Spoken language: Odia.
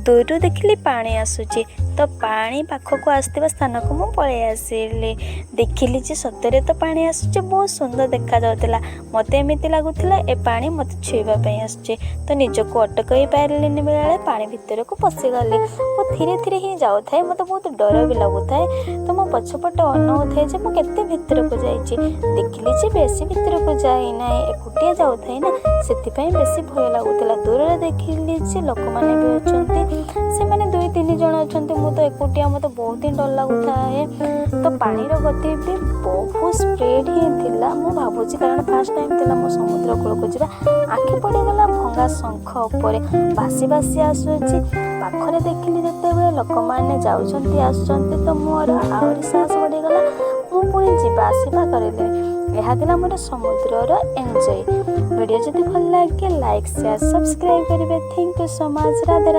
ଦୂରରୁ ଦେଖିଲି ପାଣି ଆସୁଛି, ତ ପାଣି ପାଖକୁ ଆସୁଥିବା ସ୍ଥାନକୁ ମୁଁ ପଳେଇ ଆସିଲି। ଦେଖିଲି ଯେ ସତରେ ତ ପାଣି ଆସୁଛି। ବହୁତ ସୁନ୍ଦର ଦେଖାଯାଉଥିଲା। ମୋତେ ଏମିତି ଲାଗୁଥିଲା ଏ ପାଣି ମୋତେ ଛୁଇଁବା ପାଇଁ ଆସୁଛି। ତ ନିଜକୁ ଅଟକାଇ ପାରିଲିନି, ବେଳେ ପାଣି ଭିତରକୁ ପଶିଗଲି। ମୁଁ ଧୀରେ ଧୀରେ ହିଁ ଯାଉଥାଏ। ମୋତେ ବହୁତ ଡର ବି ଲାଗୁଥାଏ। ତ ମୁଁ ପଛପଟେ ଅନଉଥାଏ ଯେ ମୁଁ କେତେ ଭିତରକୁ ଯାଇଛି। ଦେଖିଲି ଯେ ବେଶୀ ଭିତରକୁ ଯାଇନାହିଁ। ଏକୁଟିଆ ଯାଉଥାଏ ନା, ସେଥିପାଇଁ ବେଶୀ ଭୟ ଲାଗୁଥିଲା। ଦୂରରେ ଦେଖିଲି ଯେ ଲୋକମାନେ ବି ଅଛନ୍ତି। ସେମାନେ ଦୁଇ ତିନି ଜଣ ଅଛନ୍ତି, ମୁଁ ତ ଏକୁଟିଆ। ମୋତେ ବହୁତ ହିଁ ଡର ଲାଗୁଥାଏ। ତ ପାଣିର ଗତି ବି ବହୁତ ସ୍ପିଡ଼ ହିଁ ଥିଲା ମୁଁ ଭାବୁଛି, କାରଣ ଫାର୍ଷ୍ଟ ଟାଇମ୍ ଥିଲା ମୋ ସମୁଦ୍ର କୂଳକୁ ଯିବା। ଆଖି ପଡ଼ିଗଲା ଭଙ୍ଗା ଶଙ୍ଖ ଉପରେ। ଭାସି ଭାସି ଆସୁଛି। ପାଖରେ ଦେଖିଲି ଯେତେବେଳେ ଲୋକମାନେ ଯାଉଛନ୍ତି, ଆସୁଛନ୍ତି, ତ ମୋର ଆହୁରି ସାହସ ବଢ଼ିଗଲା। ମୁଁ ପୁଣି ଯିବା ଆସିବା କରିଲି। ଏହା ଥିଲା ମୋର ସମୁଦ୍ରର ଏନ୍ଜୟ। ଭିଡ଼ିଓ ଯଦି ଭଲ ଲାଗେ, ଲାଇକ୍, ସେୟାର, ସବସ୍କ୍ରାଇବ୍ କରିବେ। Thank you so much. Radhe.